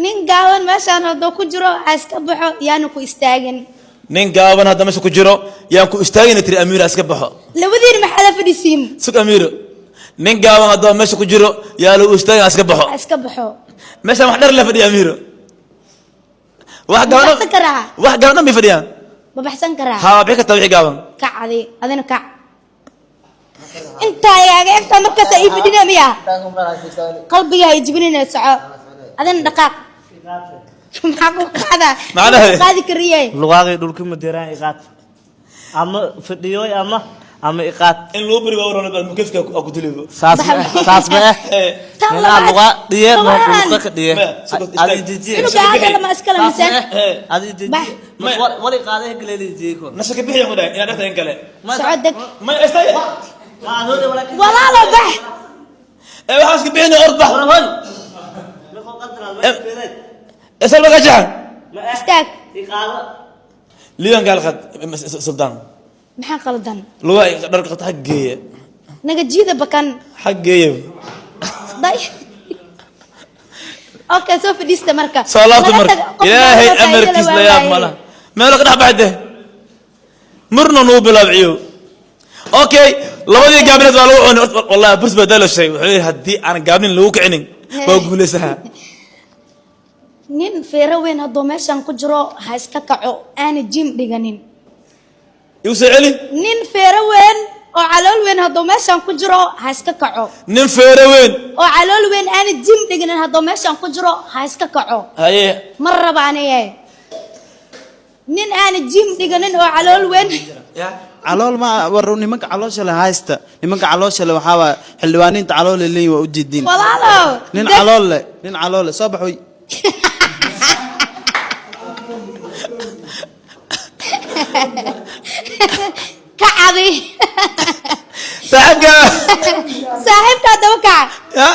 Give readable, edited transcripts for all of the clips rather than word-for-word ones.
Nin gaaban meeshaan hadduu ku jiro, ha iska baxo, yaanu ku istaagin. Nin gaaban hadda meesha ku jiro, yaan ku istaagina, tiri Amiira, iska baxo. Labadiin maxaa la fadhisiin? Sug, Amiiro. Nin gaaban haddaba meesha ku jiro, yaa lagu istaagin, iska baxo. Ha iska baxo. Meeshaan wax dheer la fadhiya, Amiiro, wax Ma gaaban. baxsan karaa? Wax gaaban dhan bay fadhiyaan. Ma baxsan karaa? Haa, bixi kartaa wixii gaaban. Kac adi, adina kac. Intaa igaaga egtaa markaasa ii fadhina miya? Qalbiga ha jibinina, soco adina, dhaqaaq. Maxaa ku qaadaa? Maxaa dhahay? Qaadi kariye. Lugaagay dhulka ma diraan, iqaad ama fadhiyooy ama iqaad. In loo beri waa oran mukefka ku dilibo. Saas ma eh, saas ma eh. Tan Ninaa labaad. Lugaa dhiye no. Toban. Dhulka ka dhiye. Maya, sugod, Adi istaag. dejiye. Cunuga hadda lama iskala Saas ma mise. eh, adi dejiye. Bax. Mas wali qaaday galeeli dejiye kor. Nasha ka bixiyan ku dhahay inaad dhexda in kale. Soco, deg. Maya, istaag. Ma adoode walaakin. Walaalo, bax. Ee, waxaan iska bixinay, ord, bax. Wala hoy. Meeqo qadra ma feeray. Isal baga jaxan. Ma eh. Istaag. Iqaado. Liiban gaal qad sultaan. Maxaa qaldan? Lugaa dharka qad xag geeya. Naga jiida bakan. Xag geeya. Day, okay, soo fadhiista marka. Soo laabta Naga marka. tag, qof Ilaahay gaaban amarkiis la yaab waaye. Malaha meelo ka dhex baxde murna nuu bilaabciyo. Okay, labadii gaabneed waa lagu cunay. Wallahi burs baa daalo sheegay, wuxuu yidhi haddii aan gaabnin lagu kicinin waa guulaysaha. Nin feero weyn hadduu meeshan ku jiro, ha iska kaco, aana gym dhiganin. Igu soo celi. Nin feero weyn oo calool weyn hadduu meeshan ku jiro, ha iska kaco. Nin feero weyn oo calool weyn, aana gym dhiganin, hadduu meeshan ku jiro, ha iska kaco. Haye. Ma raba aniye nin aana gym dhiganin oo calool weyn. Ya. Calool ma war, nimanka caloosha le haysta, nimanka caloosha le waxaa waay xildhibaaniinta calool le leeyihin, waa ujeediin. Walaalow. Nin calool le, nin calool le, soo bax wey. Kacadi. Saaxiibka. Saaxiibkaa daba kaca. Ya.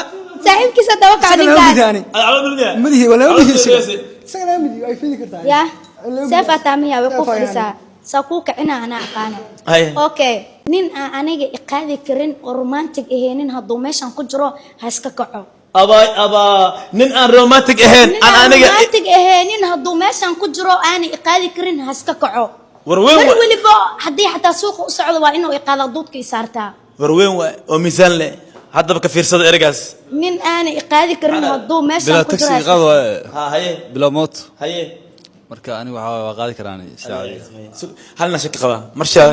Saaxiibkiisa daba kaca. Isaga lama ninkaas. midi ani. Calool midiya. Madihi waa lama midi isaga. Isaga lama midi, ay fidi kartaa. Ya. Lama Seef midi. ataamiya way ku Seef ayaan. fadhisaa, saa kuu kicina anaa aqaana. Haye. Okay, nin aan aniga iqaadi karin oo romantic ahaynin hadduu meeshan ku jiro, ha iska kaco. Abaa abaa, nin aan romantic ahayn. Nin aan aan aniga romantic ahaynin hadduu meeshan ku jiro, aana iqaadi karin, ha iska kaco. War weyn Mar weliba haddii xataa suuqa u socdo, waa inuu iqaada, duudka i saartaa. War weyn waay oo miisaan leh, haddaba ka fiirsada ereygaas. Nin aana iqaadi karin hadduu meeshan Bilaa ku jiro, taxi ha iska qaad waaye. Ha, haye. Bilaa mooto. Haye. Marka aniga waxaa waaye waa qaadi karaan sida caadiga. Halna shaki qabaa marshaa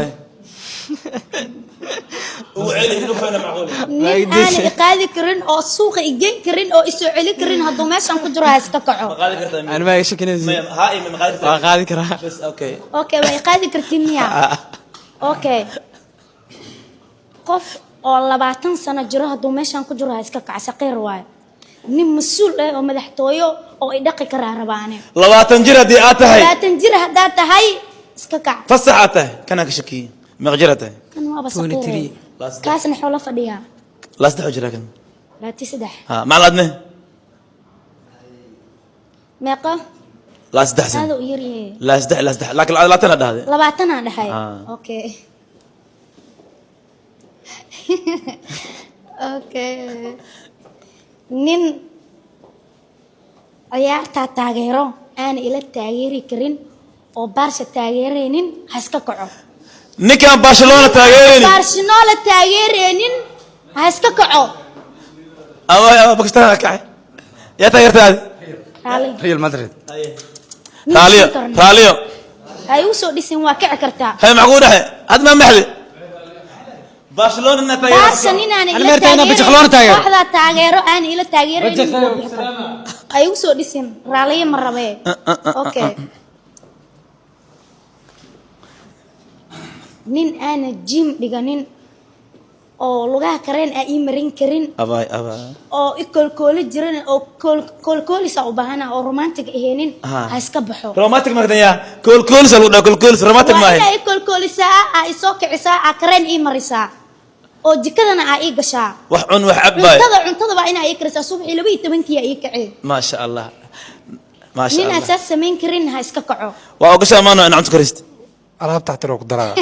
ugu celi inuu fahmo macquul. Nin aana iqaadi karin oo suuqa igeyn karin oo isoo celi karin hadduu meeshan ku jiro, ha iska kaco. Ma qaadi kartaa? Ani ma iga shakinaysi. Maya, haa iyo ma qaadi kartaa? Waa qaadi karaa. Bas, okay. Okay, waa iqaadi kartin miya? Okay, qof oo 20 sano jiro hadduu meeshan ku jiro, ha iska kaco, saqiir waayo. Nin mas-uul ah oo madaxtooyo oo i dhaqi karaa rabaane. 20 jir haddii aad tahay. 20 jir haddaad tahay, iska kac. Fasax aad tahay, kanaan ka shakiyey. Meeqa jir aad tahay? Kan waaba saqiir. 23. Laa saddex. Kaasna xoola fadhiyaa. Laa saddex oo jira kan. 23. Ha macal adne. Meeqa? Laa saddex Aada sano. U yaryahay. Laa saddex, laa saddex, laakiin 20 aad dhahday. 20 aan dhahay. Ah. Okay, nin ciyaartaa taageero aana ila taageeri karin oo Baarsha taageeraynin, ha iska kaco. Ninkaan Barcelona taageeraynin. Barcelona taageeraynin, ha iska kaco. Ama Pakistan kacay, yaa taageertay adi? Raali. Real Madrid. Raaliyo, raaliyo. Ha igu soo dhisin, waa kici kartaa. Hay, maxaa kugu dhexe had maa maxdi Barcelona ina taageero? Baarsha ninaan Ani ila meerta inaan Barcelona taageero. Kooxdaa taageero aan ila taageeraynin wuu bixi kartaa. Ha igu soo dhisin, raaliyo ma rabee. Okay, nin aana gym dhiganin oo lugaha kareen aa ii marin karin Abaay abaay. oo i koolkooli jirin oo koolkoolisa u baahana oo romantic ahaynin, Ah. ha iska baxo. Romantic markan yaa koolkoolis lagu dhaha, koolkoolis romantic Waa maahay. inaa i koolkoolisaa, aa isoo kicisaa, aa kareen ii marisaa oo jikadana aa ii gashaa. Wax cun, wax cab baay. Cuntada waa inaa ii karisaa, subaxii 12-kii aa ii kacee. Maasha Allah, maasha Nin Allah. aan saas samayn karin, ha iska kaco. Waa ogashaa maano in cunto karist? Alaabta xataa waa ku daraa.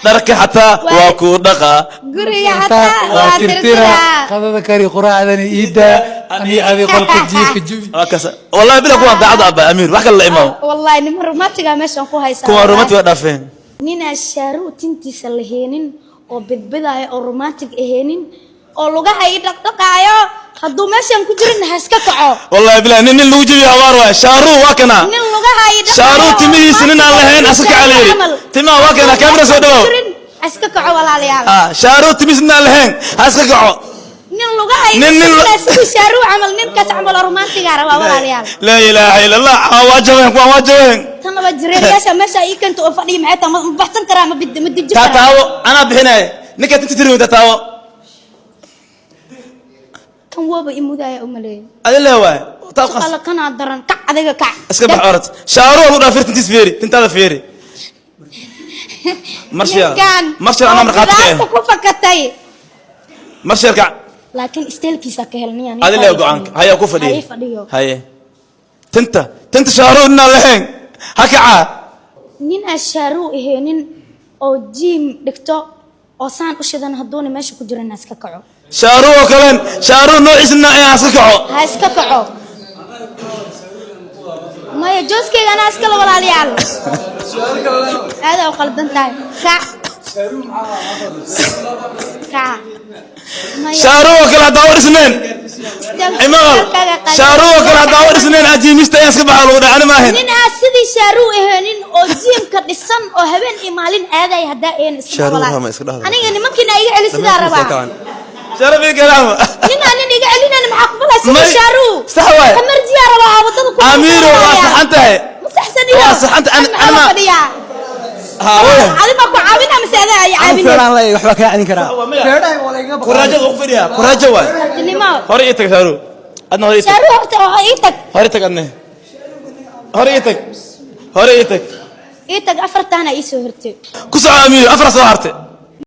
Dharka xataa waa kuu dhaqaa. Guriga xataa waa tirtira. tirtiraa. Qadada kari, quraacdani iida. Ani adi qolka jiifka jubi. Waa kaas, wallahi bila kuwaan daacad abba Amiir, wax kale la imaamo. Wallahi niman romantiga meeshaan ku haysaa. Kuwaan romantic waa dhaafeen. Ninaa shaaruu tintiisa laheenin oo bidbidaayo oo romantic aheenin oo lugaha ii dhaqdhaqaayo, hadduu meeshaan ku jirin ha iska kaco. Wallahi bila nin lagu jabiyo habaar waay. Shaaruu waa kana. Nin lugaha ii dhaqaayo. Shaaruu timihiisa nin aan lahayn aska kaca la yidhi. Timaha waa kana, kaamira soo dhawow. Ha iska kaco, walaalayaal. Ah, shaaruu timihiisa nin aan lahayn ha iska kaco. Nin lugaha ii Nin sidii shaaruu camal, ninkaas camal oo romantiga rabaa, walaalayaal. Laa ilaaha illa Allah. Ah, waa jabeen kuwaan, waa jabeen. Tan laba jireerayaasha meesha ii keento oo fadhiya maxay tahay? Ma baxsan karaa? Ma bid ma deji karaa? Taataawo anaa bixinaya ninka tinta tiri taataawo. Kan waaba i mudaaya u maleeyo. Adi lee waay taab qas. Shaqala kanaa daran. Kac adiga, kac. Iska bax orod. Shaaruu lagu dhaafir, tintiis fiiri, tintaada fiiri. Marshiya. Ninkan Marshiya, anaa markhaati ka eh. oo bidaarta ku fakatay. Marshiya, kac. Laakiin isteelkiisa ka helniya. Adi lee go'aanka haya ku fadhiyo. Haye, fadhiyo. Haye, tinta shaaruu ninaan lahayn ha kacaa. Nin aan shaaruu aheenin oo gym dhigto oo saan u shidan, hadduuna meesha ku jirin ha iska kaco. Shaaruu oo kalen, shaaruu noociisa ninaan ahayn ha iska kaco. Ha iska kaco. Maya, jooskeyga anaa iskala, walaalayaal. Aadaa u qaldan tahay. Kac, kac. Maya. Shaaruu oo kale haddaa u dhisneen imaqal. Shaaruu oo kale haddaa u dhisneen ajiimista ayaan iska baxa lagu dhahay, ani ma ahayn. Nin aan sidii shaaruu aheenin oo gymka dhisan oo habeen iyo maalin aaday haddaa een iska Shaaruu walaal. rama iska dhahda. Aniga nimankiina iga celi sidaa rabaa. Sharaf iyo karaama. Nin aan nin iga celinayna maxaa ku falaa sidii shaaruu? Sax waay. Kamarjiyaa rabaa aa wadada ku Amiiro, waa saxan tahay. Ma saxsan iyo? Waa saxan tahay. Maxaa la fadhiyaa? Ha, waya. Adi ma ku caawina mise adaa ay Anu caawinaysa? feeraan leeyahay, waxbaa kaa celin karaa. Feeraha waa lagaga baqaa. Kuraajada ugu fadhiyaa, kuraajo waay. Nimo. Hore ii tag, shaaruu, adna hore ii tag. Shaaruu horta oo ii tag. Hore tag, adne hore ii tag, hore ii tag. Ii tag, afartaana ii soo hortay. Ku soco, Amiiro, afar soo hartay.